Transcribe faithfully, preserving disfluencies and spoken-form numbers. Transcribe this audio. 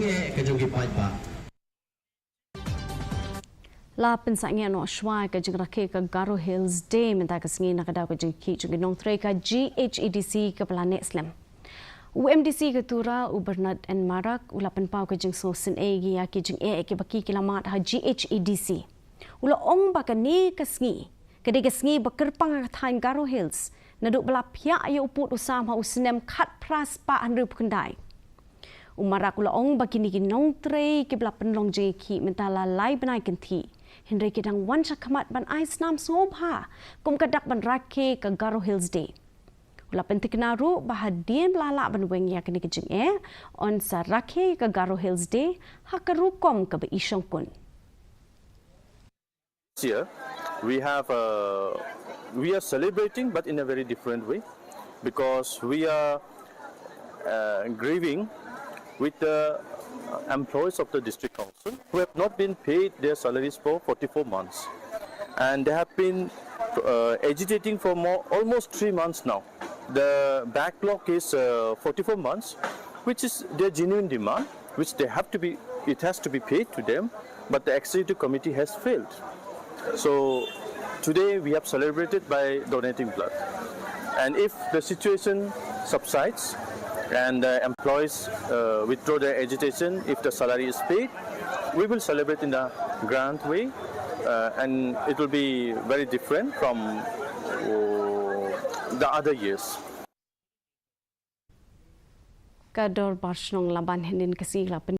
Ka jong ki paidbah. La pynsangeh noh shuwa ka jingrakhe ka Garo Hills Day mynta ka sngi na ka daw ka jingkhih jong ki nongtrei ka G H A D C kaba la neh slem. U M D C ka Tura, u Bernard N Marak, u la pynpaw ka jingsngewsynei ïa ki jingeh kiba ki ki la mad ha G H A D C. U la ong ba kane ka sngi ka dei ka sngi ba kyrpang ha ka thaiñ Garo Hills naduh ba la phiah ïa u pud u sam ha u snem khatphra spah hynriewphew khyndai. U Marak u la ong ba kine ki nongtrei kiba la pynlong jingïakhih mynta la lai bnai kynthih, hynrei ki dang wan shakhmat ban ai snam sngewbha kum ka dak ban rakhe ka Garo Hills Day. U la pynthikna ruh ba hadien ba la lah ban weng ïa kane ka jingeh, yn sa rakhe ka Garo Hills Day ha ka rukom kaba i shongkun. This year, we have uh, we are celebrating, but in a very different way, because we are uh, grieving with the employees of the district council who have not been paid their salaries for forty-four months, and they have been uh, agitating for more, almost three months now. The backlog is uh, forty-four months, which is their genuine demand, which they have to be, it has to be paid to them, but the executive committee has failed. So today we have celebrated by donating blood. And if the situation subsides and the employees uh, withdraw their agitation, if the salary is paid, we will celebrate in a grand way, uh, and it will be very different from uh, the other years. Ka Dorbar Shnong Laban hynnin ka sngi la pyn